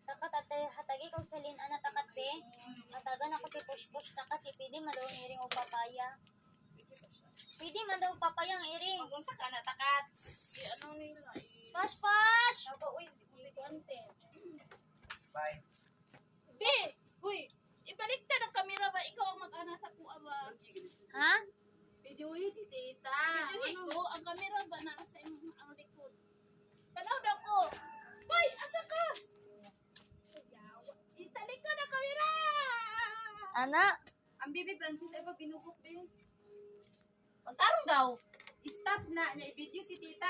Takat ate hatagi kog salin ana takat be. Hatagan ako si Push Push takat eh, pwede man daw ang iring og papaya. Pwede man daw og papaya ang iring. Magunsa ka na takat. Si ano nila eh. Push Push! Aba, uy, hindi ko ante. Bye. Be! Uy, ibaliktad ang kamera ba? Ikaw ang mag-ana sa kuha ba? Ha? Videohin si tita. Ano? Ko, ang kamera ba na sa imong ang likod? Tanaw daw ko. Hoy, asa ka? Yawa. Italikod ang kamera! Ana, Ang bibi Francis ay pag pinukok din. Pagtarong daw. Stop na niya i-video si tita.